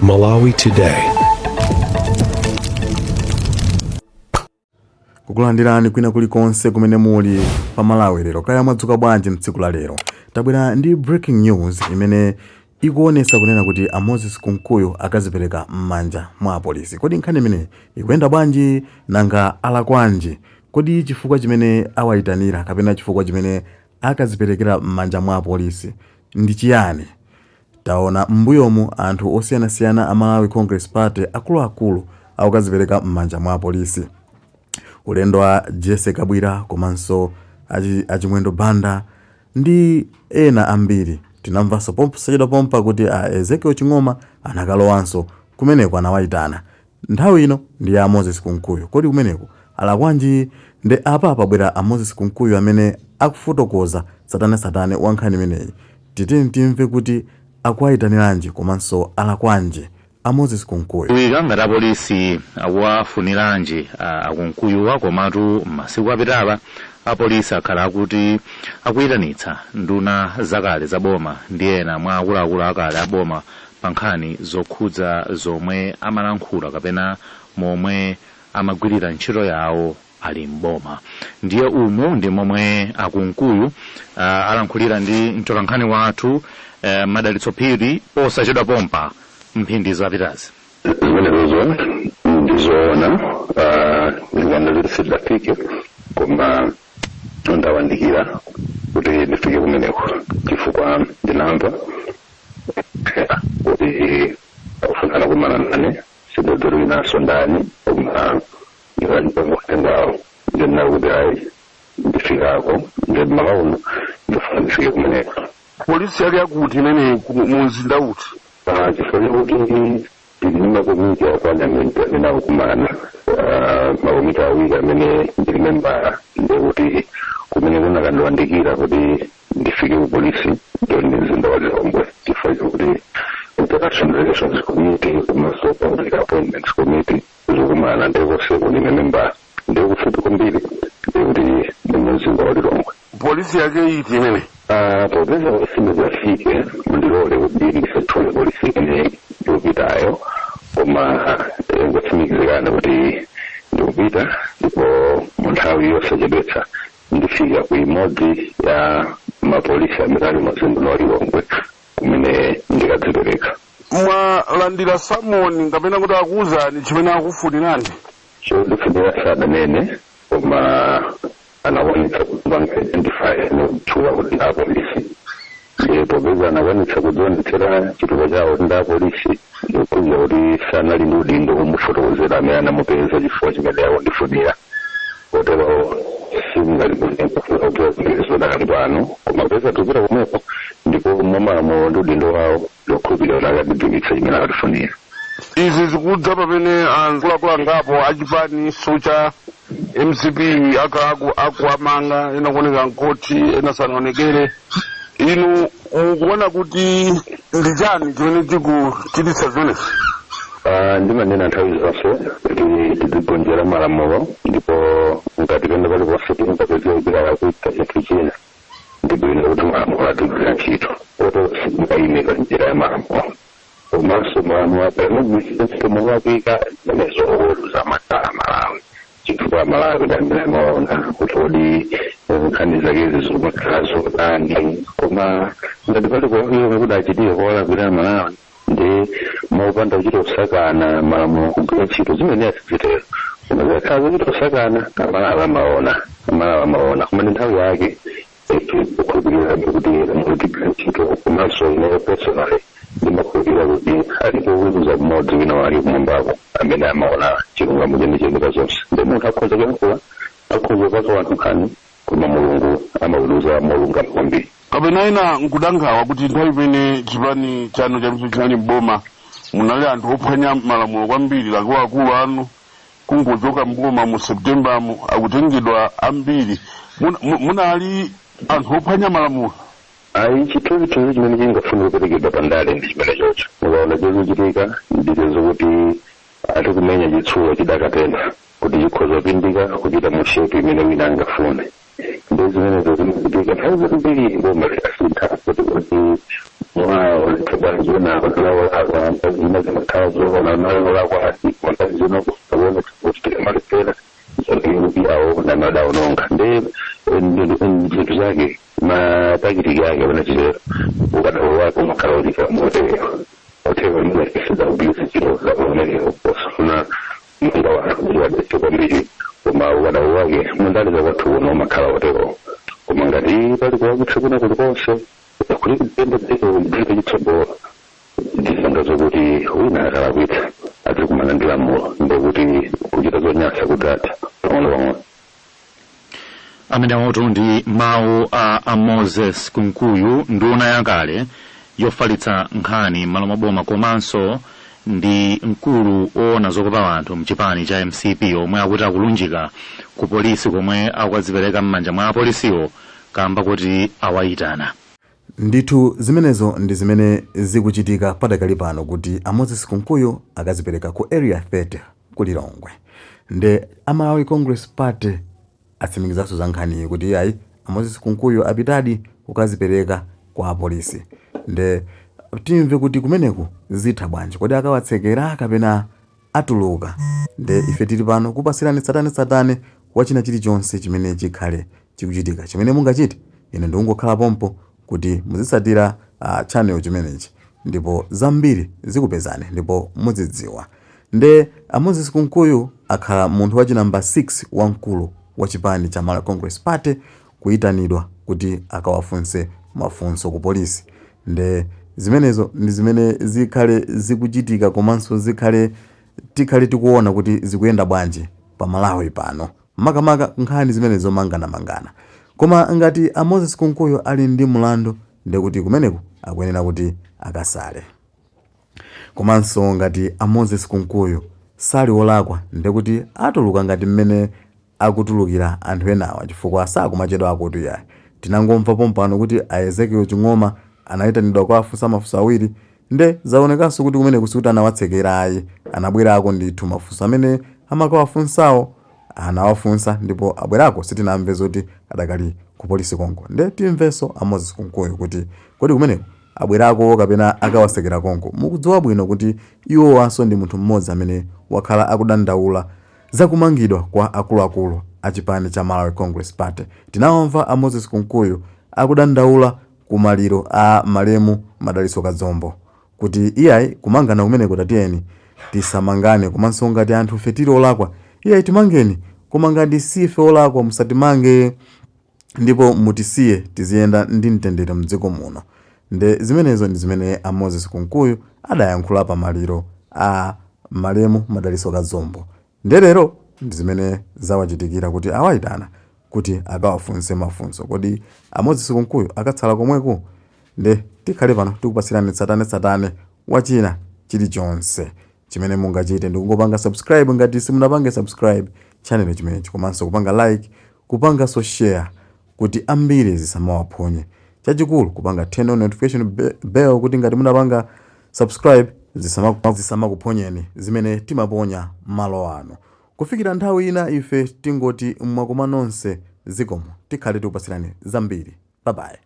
Malawi Today. Kukulandirani kwina kulikonse kumene muli pa Malawi Lero. Kaya mwadzuka bwanji mtsiku la lero? Tabwera ndi breaking news imene ikuonesa kunena kuti a Moses Kunkuyu akazipereka m'manja mwa apolisi. Kodi nkhani imeneyi ikuyenda bwanji? Nanga alakwanji? Kodi chifukwa chimene awayitanira kapena chifukwa chimene akaziperekera m'manja mwa apolisi ndi chiyani? Taona m'mbuyomu anthu osiyanasiyana a Malawi Congress Party akuluakulu akukazipereka m'manja mwa apolisi. Ulendo wa Jesse Kabwira komanso a Chimwendo Banda ndi ena ambiri. Tinamvanso posachedwa pompa kuti a Ezekiel Ching'oma anakalowanso kumeneko, anawayitana. Nthawi ino ndi ya Moses Kunkuyu. Kodi kumeneko alakwanji? Nde apa pabwera a Moses Kunkuyu amene akufotokoza tsatanetsatane wa nkhani imeneyi. Titiyeni timve kuti akuwayitaniranji komanso alakwanji a Moses Kunkuyu. Kuwika ngati apolisi akuwafuniranji a Kunkuyuwa, komatu masiku apitawa apolisi akhala akuti akuyitanitsa nduna zakale za boma ndi ena mwa akuluakulu akale a boma pa nkhani zokhudza zomwe amalankhula kapena momwe amagwirira ntchito yawo ali m'boma. Ndiye umu ndi momwe a Kunkuyu alankhulira ndi mtolankhani wathu Madalitso Phiri posachedwa pompa mphindi zapitazi. Zimenezozo ndizoona, ndikuona kuti sindafike koma ndawandikira kuti ndifike kumeneko chifukwa ndinamva kuti akufunana kumana nane. Sindikudziwa winanso ndani, koma ndingawo ndinena kuti ayi, ndifikako. Ndi mmawa uno ndifuna ndifike kumeneko. Polisi yake yakuti imene mu mzinda uti? Chifukwa chakuti ndili ndi makomiti a parliament amene akukumana, makomiti awiri amene ndili membala, ndikuti kumene kunakandiwandikira kuti ndifike ku polisi ndiyo ndi mzinda wa Lilongwe, chifukwa chakuti International Relations Committee komanso Public Appointments Committee zikukumana, ndikoseko ndine membala, ndikufupi kwambiri ndikuti ndi mzinda wa Lilongwe. Polisi yake iti imene? Popeza sindinafike, mundilole kuti ndisatchule polisi imene ndikupitayo, koma ngotsimikizikana kuti ndikupita ndipo mu nthawi yosachedwetsa ndifika ku imodzi ya mapolisi amene ali mumzinda wa Lilongwe kumene ndikadzipereka. Mwalandira samoni kapena kuti akuwuzani chimene akufunirani? Chondifunira sadanene, koma anakwanitsa kupanga identify nokutchula kuti ndi apolisi. Ndipo popeza anakwanitsa kudzionetsera chitupa chawo kuti ndi apolisi, ndikukhulupirira kuti sanali ndi udindo kumufotokozera amene anamupeza chifukwa chimene akundifunira. Kotero sindingalikufuna kudziwa zodakali pano, koma popeza tikupita komweko ndipo mwamalamulo ndi udindo wawo, ndikukhulupirira kuti akatidziwitsa chimene akatifunira. Izi zikudza pamene akuluakulu angapo achipani cha MCP akuamanga, ena kuoneka mkoti, ena sanaonekere. Inu mukuona kuti ndi chani chimene chikuchititsa zimenezi? Ndimanena nthawi zonse kuti tidzigonjera malamulo, ndipo ngati pena paliponse tingapezeke kuti alakwitsa chinthu china, ndi bwino kuti malamulo adzigwira ntchito. Kotero sindingayime pa njira ya malamulo, komanso malamulo akamagwiritsa ntchito molakwika, zimenezo oweruza amakhala Malawi, chifukwa Malawi ndi amene amaona kuti kodi nkhani zakezi zikumakhala zotani. Koma ngati pali kulakwika kuti achitike kolakwira Malawi ndi mopanda kuchita kusakana, malamulo kugwira ntchito, zimene azizitero. Koma zikakhala zochita kusakana, Amalawi amaona, Amalawi amaona. Koma ndi nthawi yake. Tikukhulupirira kuti lamulo ligwira ntchito, komanso ineyo personally ndimakhulupirira kuti alipo woweruza mmodzi wina wake kumwambako amene amaona chilungamo chenicheni pa zonse. Ndi munthu akhoza kuyankhula, akhoza kupaka wanthu nkhani, koma Mulungu amaweruza molungama kwambiri. Kapena ena nkudankhawa kuti nthawi imene chipani chanu cha MCP chinali mboma munali anthu ophwanya malamulo kwambiri, akuluakulu anu. Kungochoka mboma mu September akutengedwa ambiri. Munali anthu ophwanya malamulo? Ayi, chithunzithunzi chimene chingafune kuperekedwa pandale ndi chimene chocho. Mukaona chochitika ndicho zokuti ati kumenya chitsulo chidakatentha kuti chikhoza kupindika kupita mu shape imene wina angafune. Ndi zimenezo zimachitika nthawi zambiri boma likasintha kuti Mwaonetsa bwanji unawolakwa nthawi zina zimakhala zoona unawolakwa nthawi zina kuonetsa kuti tikamalephera kuti awo namadaononga nde zinthu zake, ma tactic ake panachitero, ukadaulo wake umakhala utika motero otero limene kugwiritsa ntchito umenewo posafuna manga wanthu kuti wadetse kwambiri, koma ukadaulo wake mundale zakwathu kuno umakhala otero. Koma ngati pali kulakwitsa kuna kulikonse kuti tiyende dziko dziko chitsogolo, ndizanga zokuti wina akalakwitsa azikumana ndi lamulo, ndekuti kuchita zonyansa kudzatha pang'ono pang'ono. Amenewotu ndi mawu a Moses Kunkuyu, nduna yakale yofalitsa nkhani m'malo mwa boma komanso ndi mkulu woona zokopa anthu mchipani cha MCP, omwe akuti akulunjika ku polisi komwe akukadzipereka m'manja mwa apolisiwo kamba kuti awayitana. Ndithu, zimenezo ndi zimene zikuchitika padakali pano, kuti a Moses Kunkuyu akazipereka ku Area 30 ku Lilongwe. Nde a Malawi Congress Party atsimikizanso za nkhaniyi kuti iyayi, a Moses Kunkuyu apitadi kukazipereka kwa apolisi. Nde timve kuti kumeneku zitha bwanji, kodi akawatsekera kapena atuluka? Nde ife tili pano kupasirani tsatanetsatane wa china chilichonse chimene chikhale chikuchitika. Chimene mungachite ine ndikungokhala pompo kuti muzitsatira channel chimenechi, ndipo zambiri zikupezani ndipo muzidziwa. Nde a Moses Kunkuyu akhala munthu wachi namba 6 wamkulu wa chipani cha Malawi Congress Party kuyitanidwa kuti akawafunse mafunso ku polisi. Nde zimenezo ndi zimene zikhale zikuchitika, komanso tikhale tikuona kuti zikuyenda bwanji pa Malawi pano, makamaka nkhani zimene zomanganamangana. Koma ngati a Moses Kunkuyu ali ndi mlandu, ndekuti kumeneku akuyenera kuti akasale. Komanso ngati a Moses Kunkuyu sali wolakwa, ndekuti atuluka ngati mmene akutulukira anthu enawa, chifukwa sakumachedwa akuti yayi. Tinangomva pompano kuti a Ezekiel Ching'oma anayitanidwa kwa afunsa mafunso awiri, nde zaonekanso kuti kumeneku sikuti anawatsekera ayi, anabwerako ndithu. Mafunso amene amakawafunsawo anawafunsa ndipo abwerako, sitinamve zoti adakali ku polisi konko. Nde timvenso a Moses Kunkuyu kuti kodi kumeneko abwerako kapena akawatsekera konko. Mukudziwa bwino kuti iwowanso ndi munthu mmodzi amene wakhala akudandaula zakumangidwa kwa akuluakulu a chipani cha Malawi Congress Party. Tinawamva a Moses Kunkuyu akudandaula kumaliro a malemu Madalitso Kadzombo kuti iyayi, kumangana kumeneko tatiyeni tisamangane, komanso ngati anthu ife tili olakwa, iyayi, timangeni, koma ngati sife olakwa musatimange ndipo mutisiye tiziyenda ndi mtendere mdziko muno. Nde zimenezo ndi zimene a Moses Kunkuyu adayankhula pa maliro a malemu Madalitso Kadzombo. Nde lero ndi zimene zawachitikira kuti awayitana kuti akawafunse mafunso. Kodi a Moses Kunkuyu akatsala komweku? Nde tikhale pano tikupasirani tsatanetsatane wachina chilichonse. Chimene mungachite ndikungopanga subscribe ngati simunapange subscribe channel chimenechi, komanso kupanga like, kupanganso share kuti ambiri zisamawaphonye. Chachikulu kupanga turn on notification bell kuti ngati munapanga subscribe zisamakuphonyeni zimene timaponya malo ano. Kufikira nthawi ina, ife tingoti mwakoma nonse, zikomo. Tikhale tikupasirani zambiri. Bye bye.